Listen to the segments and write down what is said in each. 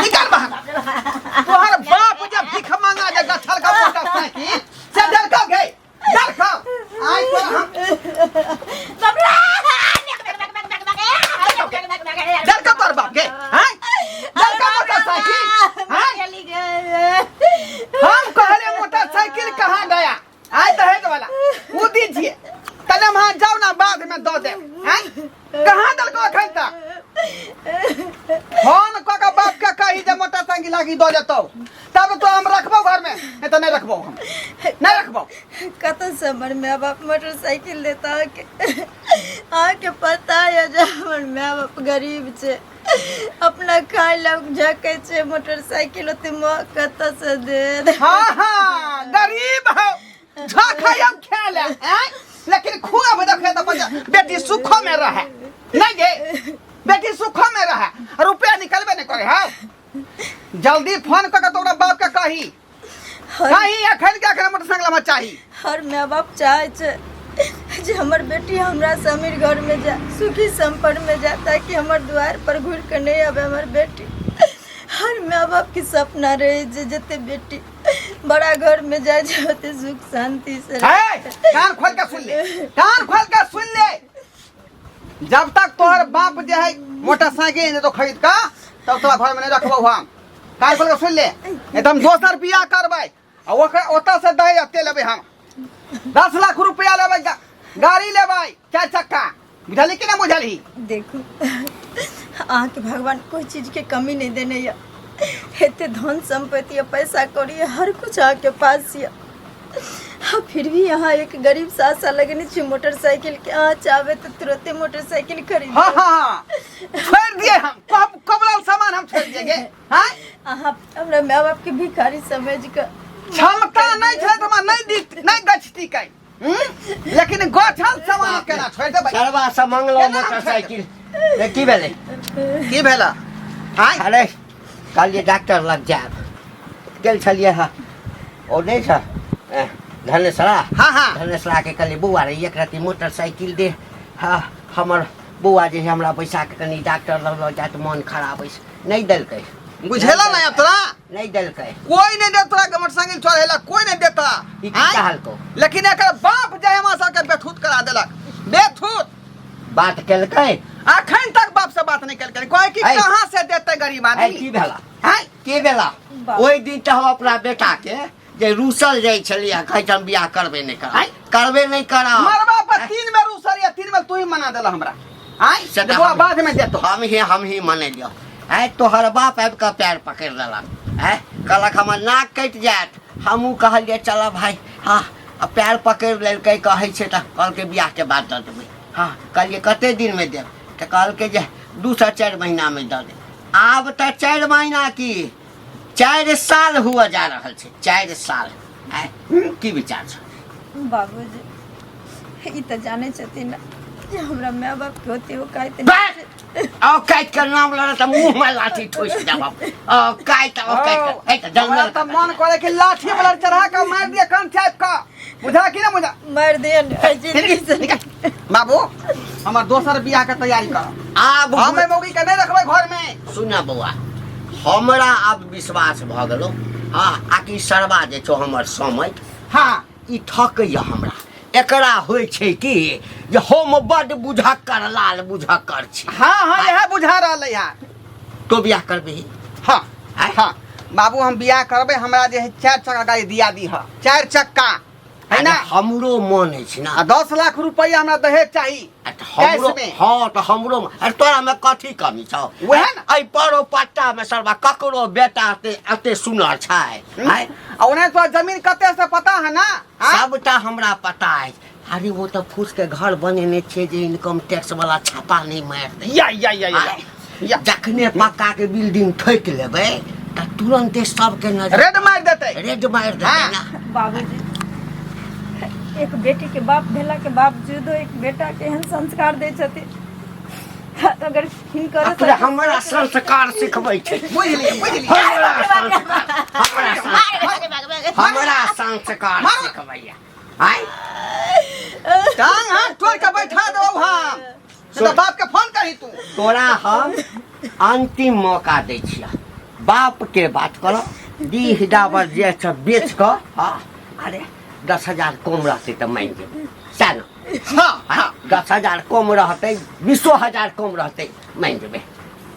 निकाल बाहर। तोहर बाप जब भीख मांगा जे गछल का मोटरसाइकिल से डरका गए डरका आइ तो हम डरका तोहर बाप के हैं डरका मोटरसाइकिल हैं हम कहले मोटरसाइकिल कहाँ गया आय दहेज वाला वो दीजिए तने वहां जाओ ना बाद में दो दे हैं कहाँ दलको अखन तक फोन क के बाप के कही जे मोटरसाइकिल लागी दो देतो तब तो हम रखबो घर में नहीं तो नहीं रखबो हम नहीं रखबो। कत से हमर माय बाप मोटरसाइकिल देता अहाँके अहाँके पता यऽ जे हमर माय बाप गरीब छै अपना खाय लए झकै छै मोटरसाइकिल ओते महग कतऽ से देत? हाँ हाँ गरीब हो झखै हम खेले हैं लेकिन खुआ देखे तो बच्चा बेटी सुखो में रहे नहीं गे बेटी सुखो में रहे रुपया निकलबे नहीं करे हाँ जल्दी फोन कर के तोरा बाप के कही कही अखन के अखन मोटरसाइकिल हमरा चाही। हर माय बाप चाहे छै जे हमर बेटी हमरा से अमीर घर में जाए सुखी संपन्न में जाए ताकि हमर द्वार पर घुर के नहीं आवे हमर बेटी। हर माय बाप के सपना रहे जे जते बेटी बड़ा घर में जाए जे ओते सुख शांति से रहे। हे, कान खोल के सुन ले कान खोल के सुन ले जब तक तोहर बाप जे है मोटरसाइकिल नहीं तो खरीद का तब तोरा घर में नहीं रखबो हम। कान खोल के सुन ले नहीं तो हम दोसर बियाह करबै आ ओकरा ओतऽ से दहेज एते लेबै हम 10 लाख रुपया लेबै गाड़ी लेबै चार चक्का बुझलही कि ना बुझलही? देखू अहाँके भगवान कोई चीज के कमी नहीं देने यऽ एते धन संपत्ति या पैसा कौड़ी हर कुछ अहाँके पास यऽ हाँ, फिर भी यहाँ एक गरीब सासा लगने छी मोटरसाइकिल के अहाँ चाहबे तो तुरंते मोटरसाइकिल खरीद। हाँ हाँ छोड़ दिए हम कब कबलाल सामान हम छोड़ दिए गे हाँ अहाँ हमरा माय बाप के भिखारी समझ के क्षमता नहीं छे तो हमरा नहीं दी नहीं गछती कै लेकिन गछल सामान केना छोड़ देबै? सरवा से मंगलो केना हम मोटरसाइकिल रे की भेलै? की भेला? आय अरे कहलियै डॉक्टर लग जायब गेल छलियै हँ ओ नहि छ धनेसरा। हाँ हाँ धनेसरा के कहलियै बौआ रे एक रति मोटरसाइकिल दे हाँ हमर बौआ जे है हमरा बैसा के कनी डॉक्टर लग लऽ जायत मन खराब अछि नहीं देलकै। बुझेला ना अब तोरा? नहीं देलकै। कोई नहीं दे तोरा के मोटरसाइकिल चढ़ेला कोई नहीं देता। ई की आँय? कहलकौ? लेकिन एकर बाप जे हमरा सबके बेथूत करा देलक बेथूत बात केलकै अखन तक बाप से बात नहीं केलकै कोई कि ऐ। कहाँ से देते गरीब ऐ आदमी? की भेला? आँय? की भेला? बाप। ओहि दिन तऽ हम अपना बेटा के जे रूसल जाइ छलियै कहै छै हम बियाह करबे नहि करब आँय? करबे नहि करब। मरबा पर 3 बेर रूसल या 3 बेर तू ही मना देला हमरा। आँय? से तऽ बौआ बाद में देतो। हम ही मनेलियौ। आँय तोहर बाप आबि कऽ पैर पकड़ि लेलक आँय कहलक हमर नाक कटि जायत हमहूँ कहलियै चल भाई हाँ आ पैर पकड़ि लेलकै कहै छै तऽ कहलकै बियाहके बाद दऽ देबै। हाँ कहलियै कते दिनमे देब तऽ कहलकै जे 2 से 4 महीनामे दऽ देब। आब तऽ 4 महीना की 4 साल हुआ जा रहल छै 4 साल। आँय की विचार छै? बाबूजी ई तऽ जानै छथिन जे हमरा माय बाप के होते औकात नहीं। औकात के नाम लड़ तऽ मुँह में लाठी ठोसि देब। औकात औकात ऐ तऽ हमरा जंगल तऽ मन करे कि लाठी वाला चढ़ा के मार दिए कान चाप का बुझा कि ना बुझा? मार दिए ने जिंदगी से। निकल। बाबू हमर दोसर बियाह के तैयारी कर। आब हम मौगी के नहीं रखबै घर में। सुन बौआ हमरा आब विश्वास भऽ गेलो हाँ आकि सरवा जे छौ हमर समय हाँ ई ठकैया हमरा एकरा होइ छै कि जे हम बड बुझक्कर लाल बुझक्कर छी। हाँ हाँ यह बुझा रहल है यार। तो बियाह करबही? हाँ आँय? हाँ बाबू हम बियाह करबै हमरा जे है 4 चक्का गाड़ी दिया दी है 4 चक्का है ना? अरे हमरो मन अछि ना। आ 10 लाख रुपया हमरा दहेज चाही। आ तऽ हमरो कैश में। हाँ तऽ हमरो अरे तोरा में कथी कमी छौ? वएह ना। एहि परोपट्टा में सरवा ककरो बेटा एते एते सुनर छै। आँय? आ ओना तोरा जमीन कते से पता है ना? आँय? सबटा हमरा पता अछि। अरे वो तऽ फूस के घर बनेने छियै जे इनकम टैक्स वाला छापा नहीं मारि दै। या, या, या, या, आँय? या। जखने पक्का के बिल्डिंग ठोकि लेबै तऽ तुरंते सबके नजर रेड मारि देतै। रेड मारि देतै हाँ। ना। बाबूजी एक बेटी के बाप भेला के बावजूदो एक बेटा के एहन संस्कार दै छथिन अगर हिनकर अपने हमरा संस्कार सिखबै छै। बुझलियै बुझलियै। हमरा संस्कार हमरा संस्कार सिखबैया। आँय? टांग हाथ तोड़ के बैठा देबौ हम। से तऽ बाप के फोन करही तू। तोरा हम अंतिम मौका दै छियह। बाप के बात कर डीह डाबर जे छै बेच कऽ हाँ अरे 10,000 कम रहतै तऽ मानि जेबै सएह ने। हाँ हाँ। 10,000 कम रहतै, 20,000 कम रहतै, मानि जेबै।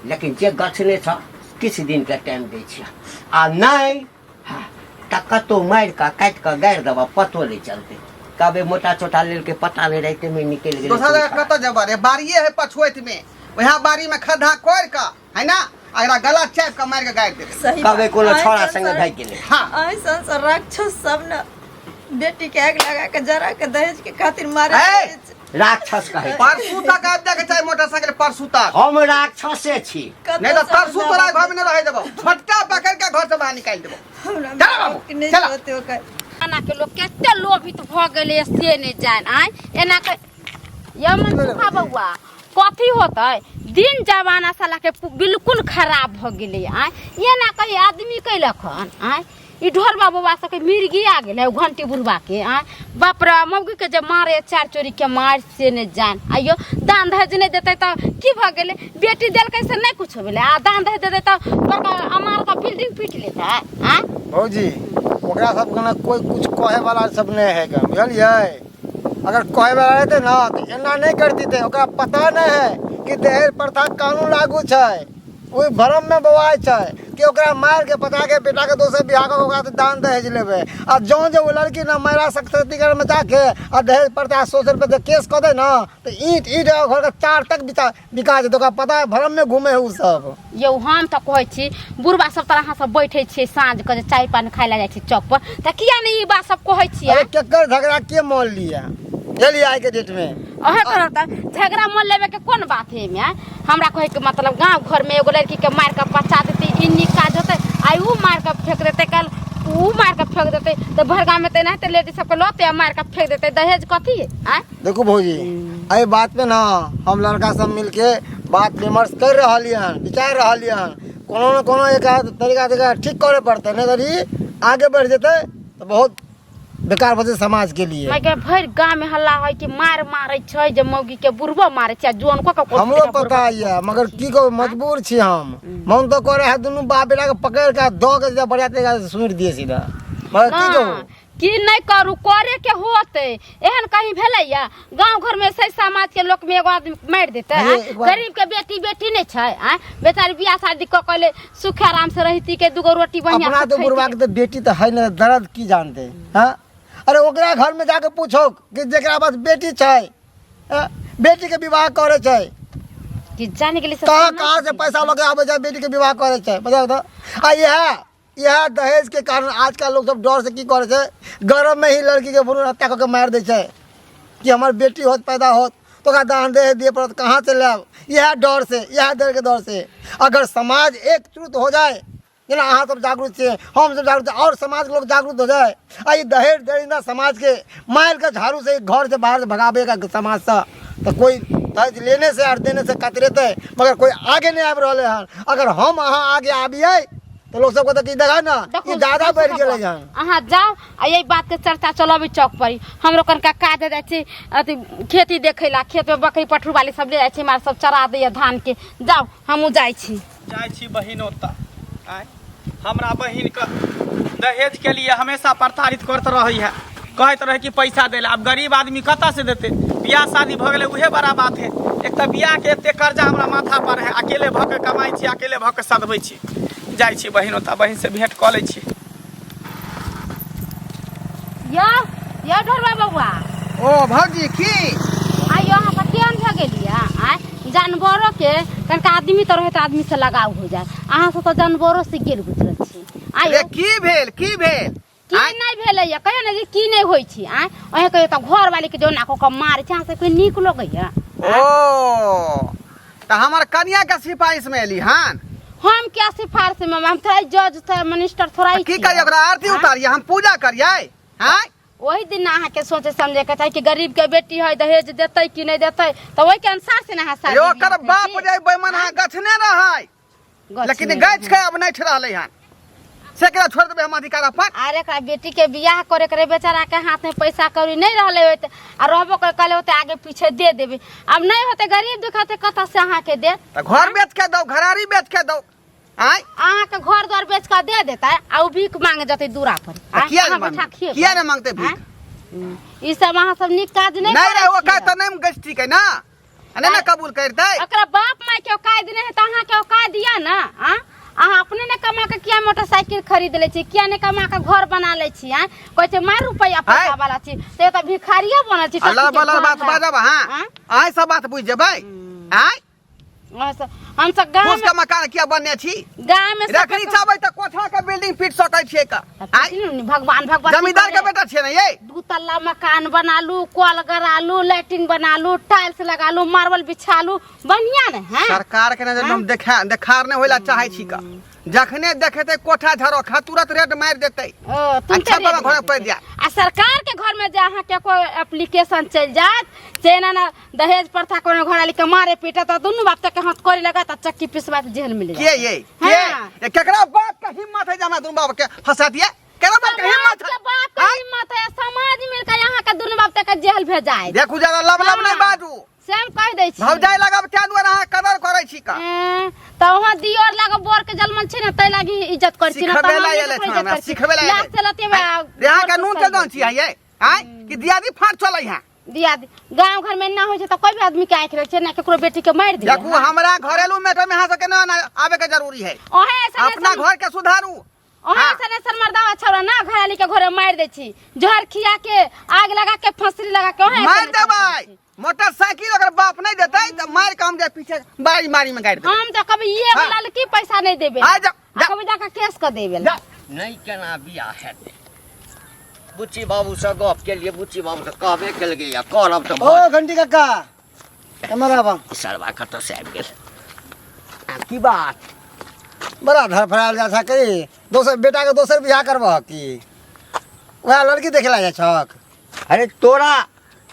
लेकिन जे गछने छ किछु दिनके टाइम दै छियै आ नहि हाँ, तऽ कतहु मारि कऽ काटि कऽ गाड़ि देबऽ, पतो नहि चलतै। कहबै मोटा चोटा लेलकै, पता नहि रातिमे निकलि गेलै। दोसर जगह कतऽ जेबऽ रे? बाड़िए है पछुआइत में, वएह बाड़ी में खद्धा कोरि कऽ है ना, आ एकरा गला चापि कऽ मारि कऽ गाड़ि देबै। सही कहबै बात। कोनो आइ छौड़ा संसार- संगे भागि गेलै। हाँ। आइ संसार राक्षस सब ने बेटी के आगि लगा के जरा के दहेज के खातिर मारे ए! जाइ छै। राक्षस कहै छै। परसू तक आबि जाके चाही मोटरसाइकिल, परसू तक। हम राक्षसे छी। कतौ नहीं तो से तरसू हमरा तोरा घर में नहीं रहे देबो, छोटका पकड़ के घर से बाहर निकाल देबो। हमरा चला बाबू, बाप के नहि चला। होते ओकर। एना के लोग कते लोभित भऽ गेलै से नहि जान। आय एना के यमन सुखा बौआ कथी होतै? दिन जमाना साला के बिल्कुल खराब भऽ गेलै। आय एना कही आदमी कैलक हन? आय ई ढोरबा बौआ सबके मिर्गी आ गेलै ओ घंटी बुढ़बा के। आय बाप रे, मौगी के जे मारे चार चोरी के मार से नहि जान। आइयो दान दहेज नहि देतै तऽ की भऽ गेलै? बेटी देलकै से नहि कुछो भेलै, आ दान दहेज देतै तऽ बड़का अमार का बिल्डिंग पीट लेतै। आय भौजी, ओकरा सबके ने कोइ कुछ कहे वाला सब नहि है गन, बुझलियै? अगर कहे वाला रहते ना तऽ एना नहि करतिते। ओकरा पता नहि है कि दहेज प्रथा कानून लागू छै। ओहि भ्रम में बौआइ छै कि ओकरा मारि के पता के बेटा के दोसर बियाह कऽ के ओकरा से दान दहेज लेबै। आ जौं जे ओ लड़की ने महिला सशक्तिकरण में जाके आ दहेज प्रथा सोशल पे जे केस कऽ दे ना तऽ ईंट ईंट घर के चार तक बिका जेतै। ओकरा पता है, भ्रम में घूमे है उ सब। यौ हम तऽ कहै छी बुढ़बा सब तर अहाँ सब बैठे छियै साँझ के जे चाय पान खाय लए जाइ छी चौक पर, तऽ किया नहि ई बात सब कहै छियै? अरे केकर झगड़ा के मान लिया बुझलियै आइ के डेट में? अहे करब तऽ झगड़ा मोल लेबे के कोन बात है एहिमे? आँय? हमरा कहै के मतलब गाँव घर में एगो लड़की के मारि के पचा देतै ई नीक काज होतै? आइ ऊ मारि के फेंक देतै, कल ऊ मारि के फेंक देतै, तऽ भरि गाँव में तऽ एनाहिते लेडीज सबके लऽते आ मारि के फेंक देतै। दहेज कथी है? आँय? देखू भौजी, एहि बात पे ना हम लड़का सब मिलके बात विमर्श कर रहलियै हन, विचार रहलियै हन। कोनो ने कोनो एक तरीका से एकरा ठीक करे पड़तै, नहीं तऽ ई आगे बढ़ि जेतै तऽ बहुत बेकार भऽ जेतै समाज के लिए। मैं के भरि गाँव में हल्ला है कि मार मारै छै जे मौगी के बुढ़बो मारै छै आ जुअनको के कोन हमरो बुढ़बो। पता यऽ, मगर की कहू, मजबूर छी हम। मन तऽ करे है दुनू बाप बेटा के पकड़ के दऽ के सीधा बढ़िया तरीका से सुनि दिए सीधा, मगर की ना, कहू। की नहि करू, करे के होते। एहन कहीं भेलैया गांव घर में से समाज के लोक में एगो आदमी मारि देतै? अरे, आँय? एक बार- गरीब के बेटी बेटी नहि छै? आँय, बेचारी बियाह शादी कऽ के ले सुख आराम से रहिती के दूगो रोटी बढ़िया अपना से तो बुढ़वा खैती। के तो बेटी तो है ना, दर्द की जानते हैं। अरे ओकरा घर में जाके पूछो कि जेकरा पास बेटी छै, हाँ? बेटी के विवाह करे छै कि जाने के लिए सब कहाँ समाज कहाँ से पैसा लऽ के आबै छै बेटी के विवाह करे छै, बताउ तऽ। आ इएह दहेज के कारण आजकल लोग सब डर से की करे छै, गर्भ में ही लड़की के भ्रूण हत्या कऽ के मारि दै छै कि हमर बेटी होत पैदा होत तो ओकरा दान दहेज दिए पड़त, कहाँ से लायब? इएह डर से, इएह डर के डर से। अगर समाज एकजुट हो जाए, जेना अहाँ सब जागरूक छियै, हम सब जागरूक छियै, और समाज के लोग जागरूक हो जाए, आ ई दहेज दरिंदा समाज के मारि के झाड़ू से घर से बाहर से भगाबे का समाज से, तऽ कोई दहेज लेने से और देने से कतरेतै, मगर कोई आगे नहीं आबि रहलै हन। अगर हम अहाँ आगे आबियै तऽ लोक सब कहतै कि देखा ने देखू, ई ज्यादा बढ़ि गेलै हन। अहाँ जाउ आ एहि बात के चर्चा चलबै चौक पर। हमरो कनिका काज जाइ छै अथी खेती देखै ला, खेत में बकरी पठरू वाली सब ले जाइ छै, मार सब चरा दैया धान के। जाउ, हमहूँ जाइ छी। जाइ छी बहिन ओतऽ। आँय, हमरा बहिनके दहेजके लिए हमेशा प्रताड़ित करैत रहै है, कहैत रहै कि पैसा दै लए। आब गरीब आदमी कतऽसँ देतै? बियाह शादी भऽ गेलै उहे बड़ा बात है। एक तऽ बियाहके एते कर्जा हमरा माथा पर है, अकेले भऽ के कमाइ छी, अकेले भऽ के सधबै छी। जाइ छी बहिन ओतऽ, बहिनसँ भेँट कऽ लै छी। यौ यौ ढोरबा बौआ। ओ भौजी, की? आइयो अहाँ सब केहन भऽ गेलियै? आँय, जानवरो के कनिका आदमी तऽ रहै तऽ आदमी से लगाव हो जाए, अहाँ सब तऽ जानवरो से गेल गुजरल छी। अरे आइयो की भेल, की भेल? की आँय? नहि भेलैया कहियो ने जे की नहि होइ छै। आँय, अहें कहियो तऽ घरवाली के जोना कऽ कऽ मारै छै, अहाँ सबके नीक लगैया? ओ तऽ हमर कनिया के सिफारिश में एली हन? हम क्या सिफारिश में? हम थोड़ा जज थे मिनिस्टर थोड़ा ही की छियै। करियै ओकरा आरती आँय? उतारियै, हम पूजा करियै? आँय, ओहि दिन अहाँ के सोचे समझे के चाही कि गरीब के बेटी है, दहेज देतै कि नहि देतै, तऽ ओहि के अनुसार से ने अहाँ शादी अरे ओकर बियाह बाप करती। जे बेईमान अहाँ गछने रहै, गछने लेकिन रहै। गछ के अब नहि रहलै हन, से केना छोड़ देबै हम अधिकार अपन? अरे एकरा बेटी के बियाह करे करे बेचारा के हाथ में पैसा कौड़ी नहीं रहले होते, आ रहबो कर कहले होते आगे पीछे दे देबे, अब नहीं होते गरीब दुखते कतऽ से अहाँ के देत? तऽ घर बेच के दौ, घरारी बेच के दौ। आँय, अहाँ के घर द्वार बेच कऽ दे देतै आ ओ भीख मांगे जेतै दूरा पर तऽ आँय? किया अहाँ नहि बैठा मांगतै खिएबै किया नहि मांगतै भीख आँय? ई सब अहाँ सब नीक काज नहि नहि करै रे ओका छियै। तऽ नहि गछती के ना आ नहि ने कबूल करतै ओकरा बाप माय के औकात नहि है तऽ अहाँ के औकात दिअ ना आँ अहाँ अपने ने कमा के किया मोटरसाइकिल खरीद लै छी किया ने कमा के घर बना लै छी आँ कहै छै मार रुपैआ पैसा आँय? वाला छी से तऽ भिखारिये बनल छी अल्लाह टट्टी के बला घर बात है। बाजब अहाँ आँय? आइ सब बात बुझि जेबै आँय अहाँ सब हम सब गाँव फूस में के मकान किया बनने छी गाँव में सब रखनी चाहबै तऽ कोठा के बिल्डिंग पीट सकै छियै का आँय भगवान भगवान जमींदार के बेटा छियै ने ये दू तल्ला मकान बनालू कल गरालू लैट्रिन बनालू टाइल्स लगालू मार्बल बिछालू बढ़िया ने है सरकार के नजर में हम देखा देखार नहि होइला चाहै छी का जखने देखेतै कोठा झरोखा तुरंत रेड मारि देतै ओ, तुरंते अच्छा रेट बाबा घर मारि पड़ि देतै। जायत। आ सरकार के घर में जे अहाँ के कोई एप्लीकेशन चलि जायत से एना ना दहेज प्रथा कोनो घर वाली के मारे पीटे तऽ दुनू बाप के हाथ करी लगत आ चक्की पिसबा के जेल मिल के जायत ये के हाँ। ये केकरा बाप के हिम्मत है जे हमरा दुनू बाप के फंसा दिए केकरा बाप के समाज हिम्मत के है बाप के हिम्मत है समाज मिलकर यहाँ के दुनू बाप के जेल भेजाए देखू जरा लब लब नहि हाँ। बाजू से हम कह दै छी भौजाइ लगब ताहि दुआरे अहाँ कदर करै छी का एं, तऽ वहाँ दियोर लागे बोर के जलमल छै ने ताहि लागी इज्जत करै छी ना सिखबै ला एले छौ हमरा सिखबै ला लाज चलते एले यहाँ के नून तेल दन छी ये आय कि दियादी फाट चलै है दियादी गांव घर में ना होइ छै तऽ कोई भी आदमी के आँखि रहै छै ना केकरो बेटी के मारि दिया देखू हमरा घरेलू मैटर में अहाँ सबके ना आबे के जरूरी है ओहे ऐसा अपना घर के सुधारू ओहे हाँ। ऐसा ऐसा मर्दावा छौड़ा ना घराली के घरे मारि दै छी जहर खिया के आग लगा के फंसरी लगा के ओहे मार ऐसन ऐसन देबै करै छी। मोटरसाइकिल अगर बाप नहीं देतै तऽ मार के हम जे पीछे बारी मारी में गाड़ि देबै हम तऽ कभी एक हाँ। ललकी पैसा नहीं देबै आ जा, जा। आ कभी जाके केस कऽ देबै जा। नहि केना बियाह हेतै बुच्ची बाबूसँ गप केलियै बुच्ची बाबूसँ कहबे केलकै या करब तऽ ओ भऽ घंटी काका एम्हर आबऽ सरवा कतऽसँ आबि गेल आब की बात बड़ा धड़फड़ायल जाइ छह की दोसर बेटाके दोसर बियाह करबह की वएह लड़की देखे ला जाइ छक अरे तोरा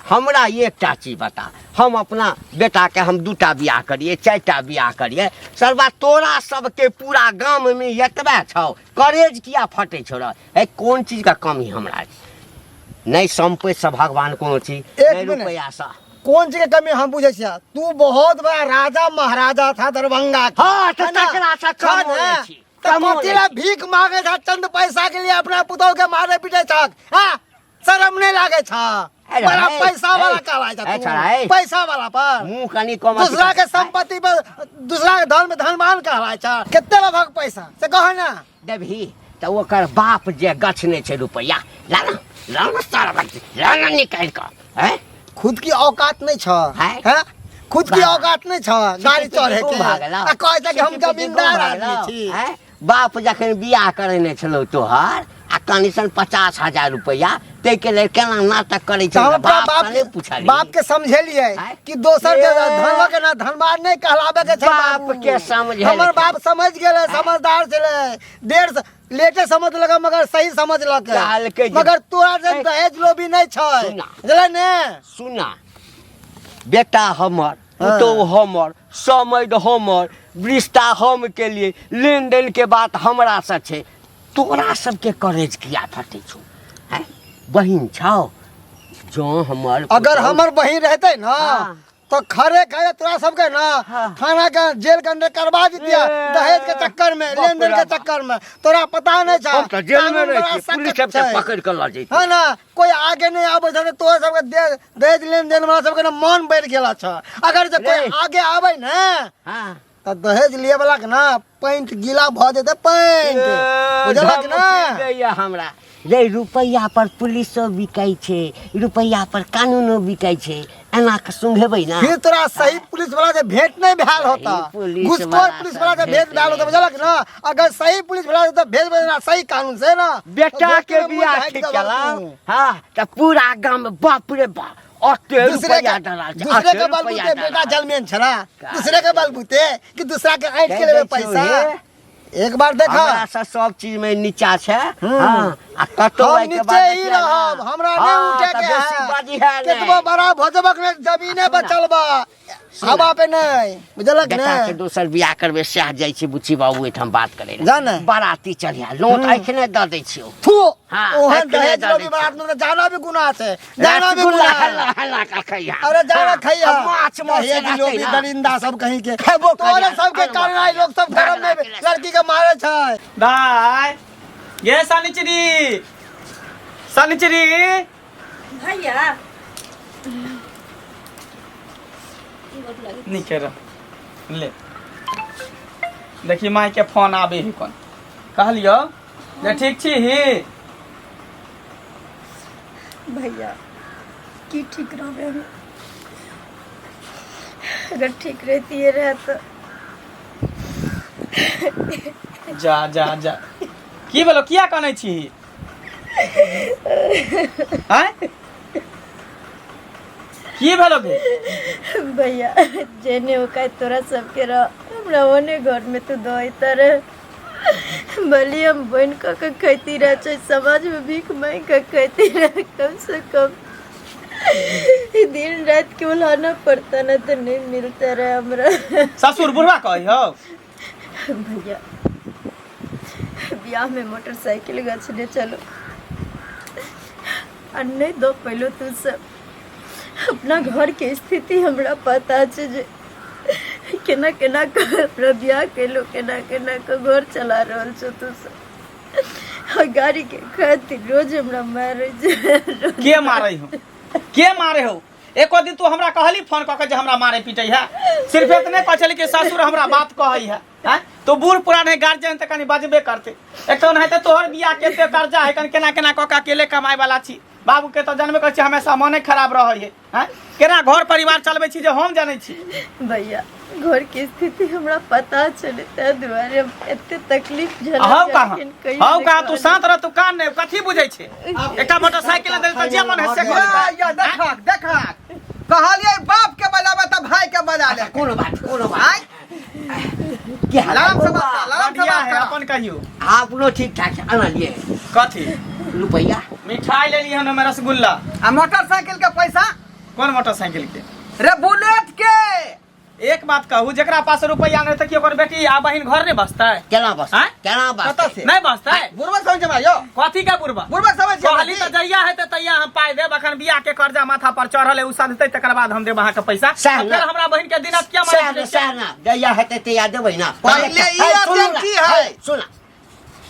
हमरा एकटा चीज बता हम अपना बेटाके हम दूटा बियाह करिए चारिटा बियाह करिए सरवा तोरा सबके पूरा गाममे एतबे छौ करेज किया फटै छौ रे ए कोन चीजके कमी हमरा नहि सम्पत्तिसँ भगवान कोनो चीज एक नहि मिनट। रुपैआसँ कोन चीज के कमी हम बुझै छियै तू बहुत बड़ा राजा महाराजा था दरभंगा के। हाँ, तऽ है ना? तकरा से छह कमो ने? लै छी, तऽ कमो कथी लै ला छी। भीख मांगे था चंद पैसा के लिए अपना पुतोह के मारे पीटे छक हाँ शरम नहीं लागे छ अरे, बड़ा ए, पैसा वाला ए, कहलाय छ ए, तू। छोड़ा, ए। पैसा वाला पर मुँह कनि कम दूसरा के संपत्ति पर दूसरा के धन में धनवान कहलाय छ कते लगभग पैसा से कह ना देबही तऽ ओकर बाप जे गछने छै रुपैआ ला ना ला ना सारा ला ना निकालि कऽ हैं खुद की औकात नहीं छ है? हैं? खुद की वाह। औकात नहीं छ गाड़ी चढ़े के भऽ गेलौ। आ कहै छ कि हम जमींदार आदमी छी हैं? बाप जखन बियाह करेने छलौ तोहर आ कनिसन 50,000 रुपैआ ताहिके लेल केना नाटक करै तऽ हम छै अपना बाप बाप नहि पुछलियै बाप के समझेलियै आँय? कि दोसर के ए। धन के ना धनबान नहीं कहलावे के छै बाप बाबू। के समझेलकै। हमर बाप समझ गेलै समझदार छलै देर से लेटे समझ लगा मगर सही समझ कहलकै लके जे- मगर तोरा से ए। दहेज लोभी नहीं छै सुना। बुझलै ने सुना बेटा हमर पुतोहु हमर समैध हमर रिश्ता हम के लिए लेन देन के बात हमरा से छै तोरा सबके करेज किया फटै छौ हैं बहिन छौ जँ हमर अगर पुतोहु- हमर बहिन रहते ना हाँ। तो खरे खरे तोरा सबके ना हाँ। थाना के जेल के अंदर करवा दितिया ए, दहेज के चक्कर में बाप लेन देन रे के बाप। चक्कर में तोरा पता नहीं छा हम तऽ जेल में कानून रहै बड़ा छियै पुलिस सख्त सबके छै। पकड़ि कऽ लऽ जैतै है ना कोई आगे नहीं आबै छै तोरा सबके दहेज लेन देन वाला सबके ना मन बढ़ि गेल छ अगर जे कोई रे। आगे आबै ने हाँ तऽ दहेज लिए वाला के ना पैंट गीला भऽ जेतै पैंट बुझलक ना धमकी दैया हमरा रे रुपैआ पर पुलिसो बिकै छै रुपैआ पर कानूनो बिकै छै एना के सुंघेबै ना फिर तोरा सही पुलिस वाला से भेंट नहीं भेल होता सही पुलिस घुसखोर वाला पुलिस से वाला से भेंट भेंट भेल होता बुझलक ना अगर सही पुलिस वाला से तो भेंट भेल ना सही कानून से ना बेटा तो के मुँह बियाह ढाँकि ठीक देबह केला तू। हाँ तऽ पूरा गाम में बाप रे बाप अते दूसरे रुपैआ के दलाल छै, दूसरे अते के रुपैआ बलबूते बेटा दलाल। जलमेन छला का? दूसरे के बलबूते कि दूसरा के ऐंठ के कहि लेबे दै छियौ पैसा हे। एक बार देखा हमरा से सब चीज में नीचा छै हम्म। हाँ आ कतौ हम एहिके नीचे बाद ही देखियै ना। रहब हमरा नहीं हाँ, उठे तऽ के बेसी है बाजी है केतबो नहि। बड़ा भजबक ने जमीने सुना। बचल बा हवा पे नहीं बुझलक बेटा के ने दोसर बियाह करबे सएह जाइ छी बुच्ची बाबू एहिठाम बात करे लए। जा ने। बाराती चलिया लोट एखने दऽ दै छियौ थू हाँ, ओहन एखने दहेज दऽ लोभी दै छियौ। बारात में तऽ जाना भी गुनाह छै जाना भी रसगुल्ला गुनाह हल्ला है। हल्ला का खैया अरे जाना खैया माछ माछ दहेज लोभी दरिंदा सब कहीं के खेबो तोरे करिया। सबके कारण आई लोग सब गरम में लड़की के मारे छै दाय ये सनिचरी सनिचरी भैया नीके रह ले देखी माई के फोन आबे है कोन कहलियो जे ठीक छी ही भैया की ठीक रहबे हम अगर ठीक रहती रहे तो जा जा जा की भेलो किया कनै छी आँय की भेलो गे भैया जेने ओकाय तोरा सबके रह हमरा ओने घर में तू दो रहे भले हम बन कऽ के खैती रह चाहे समाज में भीख मांग के खैती रह कम से कम दिन रात के उलाना पड़ता ना तो नहीं मिलता रहे हमरा ससुर बुढ़वा कहै हौ भैया बियाह में मोटरसाइकिल गछने चलो आ नहीं दो पहलो तू सब अपना घर के स्थिति हमरा पता छै जे केना केना के अपना बियाह केलो केना केना के घर चला रहल छौ तू सब आ गाड़ी के खातिर रोज हमरा मारे छै के मारै हो के मारे हो एको दिन तू हमरा कहली फोन कऽ के जे हमरा मारे पीटे है सिर्फ एतने कहै छली कि ससुर हमरा बात कहै है हैं तो बूढ़ पुरान है गार्जियन तऽ कनि बजबे करते एक तऽ ओनाहिते तोहर बियाह केते कर्जा है कनि केना केना कऽ के अकेले कमाय वाला छी बाबू के तऽ जानबे करै छी हमेशा मने खराब रहै है हैं केना घर परिवार चलबै छी जे हम जानै छी भैया घर के स्थिति हमरा पता छलै ताहि दुआरे हम एते तकलीफ झेलल हौ कहाँ लेकिन कहियो हौ नहि कहाँ तू कहलियै। शांत रह तू कान नहि कथी बुझै छै एकटा मोटरसाइकिल दे तऽ जे मन है से या कर या देखक देखक कहलियै बाप के बजाबे तऽ भाई के बजा ले कोनो बात कोनो बात आय की हाल है लरम से बौआ? बात कर, लरम से बढ़िया बात है कर। अपन कहियो हाँ, अपनो ठीक ठाक है अनलिए कथी रुपैया मिठाई लेली हन हमे रसगुल्ला आ मोटरसाइकिल के पैसा कोन मोटरसाइकिल के रे बुलेट के एक बात कहू जेकरा पास रुपैया नहीं तऽ की ओकर बेटी आ बहिन घर नहीं बसतै केना बस आँय? केना बस कतऽ से नहीं बसतै बुढ़बक समझ में आयो कथी के बुढ़बा बुढ़बक समझ कहली तऽ जहिया हेतै तहिया हम पाइ देब अखन बियाह के कर्जा माथा पर चढ़ल है उ सधतै तकर बाद हम देब अहाँके पैसा सएह आ ने। फेर हमरा बहिन के दिनत किया सएह मारै ने सएह ने जहिया हेतै तहिया देबै ना पहिले ई अध्ययन की है? सुन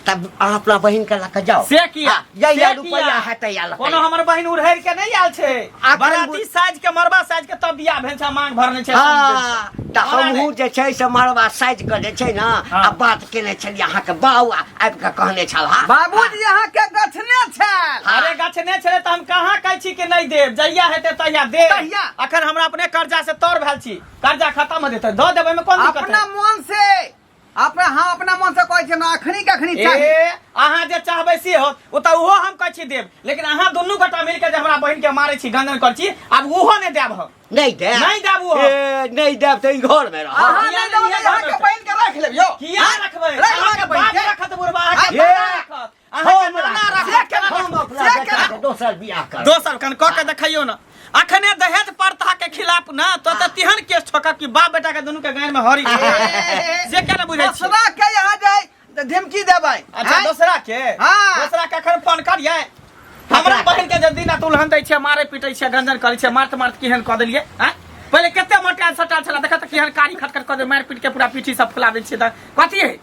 तब अहाँ अपना बहिन के लऽ कऽ जाओ से किया हाँ, जहिया से रुपैया किया? हेतै या लऽ कऽ कोनो हमर बहिन उड़हर के नहीं आयल छै अखन बराती साइज के मरबा साइज के तब बियाह भेल छै मांग भरने छै हाँ तऽ हमरा हमहूँ जे छै से मरबा साइज के जे छै ने हाँ। आ बात केने छलियै अहाँके बाउ आबि कऽ कहने छल हा बाबूजी अहाँ के गछने छल अरे गछने छलै तऽ हम कहाँ कहै छी कि नहीं देब जहिया हेतै तहिया देब तहिया। अखन हमरा अपने कर्जा से तर भेल छी कर्जा खत्म हो जेतै दऽ देबै ओहिमे कोन दिक्कत अपना है? मन से अपना हम अपना मन से कहै छी हमरा अखनी के अखनी चाही ए अहाँ जे चाहबै से होत ओ तऽ ओहो हम कहै छी देब लेकिन अहाँ दुनू गोटा मिलके जे हमरा बहिन के मारै छी गंजन करै छी आब ओहो नहि देब हम नहीं देब नहीं देब ओहो ए, नहीं देब तऽ ई घर में रह अहाँ किया नहि देबै नहि तऽ अहाँके बहिन के राखि लेब यौ किया रखबै राखि लेबै अहाँके बहिन बाप के। रखत बुढ़बा अहाँके ए, दादा रखत अहाँके हम नाना राखब। रखत केना हम रखत? अपना से बेटा केना? के दोसर बियाह करब दोसर कन कऽ के देखैयौ ने अखने दहेज प्रथा के खिलाफ ना तो तऽ तिहन केस ठोकब कि बाप बेटा के दुनू के गान में हरी से केना बुझै छी दोसरा के यहाँ जाय तऽ धमकी देबै अच्छा आँय? दोसरा के हाँ। दोसरा के अखन फोन करियै हमरा बहिन के जे दिन तुलहन दै छै मारे पीटै छै गंजन करै छै मारत मारत केहन कऽ देलियै आँय पहिले कते मोटायल सटायल छला देखत केहन कारी खटखट कऽ दे मारि पीट के पूरा पीठी सब फुला दै छियै तऽ कथी है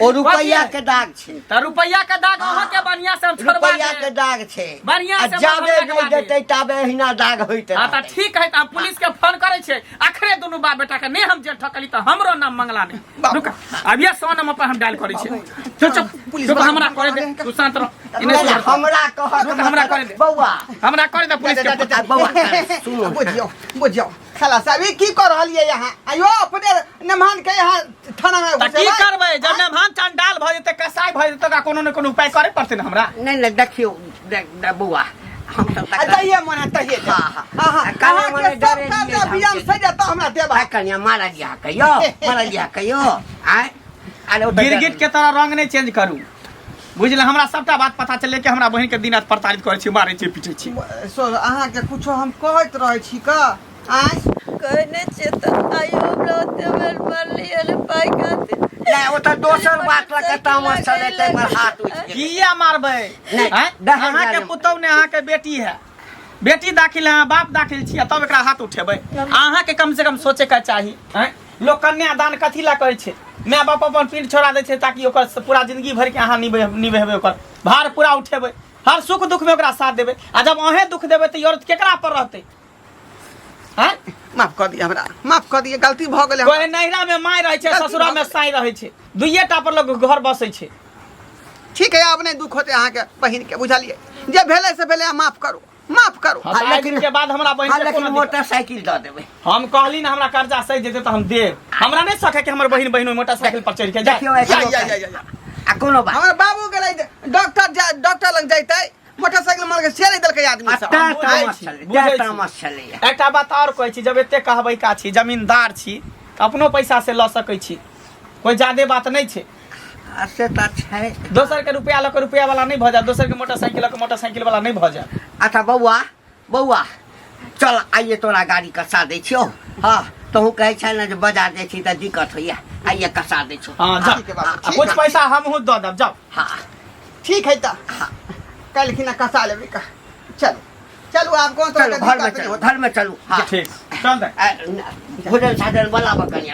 ओ रुपैया के दाग छै तऽ रुपैया के दाग अहाँ के बढ़िया से हम छोड़वा रुपैया देब के दाग छै बढ़िया आ से जाबे हमरा नहि लगवा दे। देतै ताबे एहिना दाग होइत हाँ तऽ रहतै। ठीक है तऽ हम पुलिस के फोन करै छियै अखरे दुनू बाप बेटा के नहि हम जेल ठकली तऽ हमरो नाम मंगला नहि रुक अब ये 100 नंबर पर हम डायल करै छियै चुप चुप पुलिस चुप वाला हमरा करे दे तू शांत रह इने नहि, नहि, सुन। हमरा कहक रुक, हमरा करे दे। बौआ हमरा करे दे पुलिस के फोन। आ, बौआ सुनू बुझियौ बुझियौ साला साहब ई की कर रहलियै यहाँ आयो अपने नमहान के यहाँ थाना में तऽ की घुसेबै? करबै जब नमहान चंडाल भऽ जेतै कसाई भऽ जेतै तऽ ओकरा कोनो ने कोनो उपाय करे पड़तै ने हमरा नहि नहि देखियौ बौआ हम सब आ जइए मने तहिए हाँ, हाँ। हाँ हाँ आ काहे अहाँके मने सब डरे कर्जा लिए बियाम हम से जेतौ हमरा देबा आ कनिया मारल या कहियो मारल या कहियो आय अरे ओ तऽ गिरगिट के तरह रंग नहि चेंज करू बुझल हमरा सबटा बात पता चललै कि हमरा बहिन के दिन रात प्रताड़ित करै छी मारै छी पीटै छी सो अहाँके कुछो हम कहैत रहै छी का आँय कहै नहि छियै तऽ आइयो हमरा ओते बेर मारलियै ने पाइ खातिर। नहि, ओ तऽ दोसर बात लऽ कऽ तामस छलै, ताहि पर हाथ उठि गेलै। किया मारबै? नहि, आँय? दहेज अहाँके वाले। पुतहु ने अहाँके बेटी है, बेटी दाखिल है, अहाँ बाप दाखिल छी, आ तब एकरा हाथ उठेबै? अहाँके कम से कम सोचे के चाही। आँय, लोक कन्यादान कथी लए करै छै? माय बाप अपन पिंड छोड़ा दै छै ताकि ओकर पूरा जिंदगी भरि के अहाँ निभेबै, ओकर भार पूरा उठेबै, हर सुख दुख में ओकरा साथ देबै। आ जब अहें दुख देबै तऽ ई औरत केकरा पर रहतै? आँय? माफ कऽ दिअ हमरा, माफ कऽ दिअ, गलती भऽ गेलै कोई नैहरा में माय रहै छै, गलती ससुरा भऽ में गेलै। साई रहै छै, दुइये टा पर लोग घर बसै छै। ठीक है, आब नहि दुख होतै अहाँके बहिन के, बुझलियै? जे भेलै से भेलै, माफ करू, माफ करू। हाँ, तऽ आइ लेकिन- दिन के बाद हमरा बहिन हाँ, के लेकिन कोनो दिक्कत- मोटरसाइकिल दऽ देबै। हम कहली ना, हमरा कर्जा सही जेतै तऽ हम देब। हमरा नहि सकै कि हमर बहिन बहिन ओहि मोटरसाइकिल पर चढ़ि के जाय। देखियौ, या, या, या, या, या। आ कोनो बात हमर बाबू गेलै डॉक्टर, डॉक्टर लग जैतै मोटरसाइकिल मार के, से नहि देलकै आदमी आ सब। तैं बुझै तामस छी, छलै, बुझै तैं छी। तामस छलैया। एकटा बात आओर कहै छी, जब एते कहबै का छी, जमींदार छी तऽ अपनो पैसा से लऽ सकै छी, कोई ज्यादे बात नहि छै। आ से तऽ छै। दोसर के रुपया लऽ के रुपया वाला नहि भऽ जाय, दोसर के मोटरसाइकिल लऽ के मोटरसाइकिल वाला नहि भऽ जाय। अच्छा बौआ, बौआ चल, आइए तोरा गाड़ी कसा दै छियौ। हाँ, तोहू कहै छै ने जे बाजार जाइ छी तऽ दिक्कत होइया, आइए कसा दै छियौ। हाँ, जा। ठीक है बाबू, आ ठीक कुछ है। पैसा हमहूँ दऽ देब, जाउ। हाँ। ठीक है, तऽ काल्हि कसा लेबै। चलू चलू, आब कोन तरह चलू के घरमे, दिक्कत नहि चलू होतै। घरमे चलू। हाँ ठीक, चल दे। भोजन साजन बनाबऽ कनिया।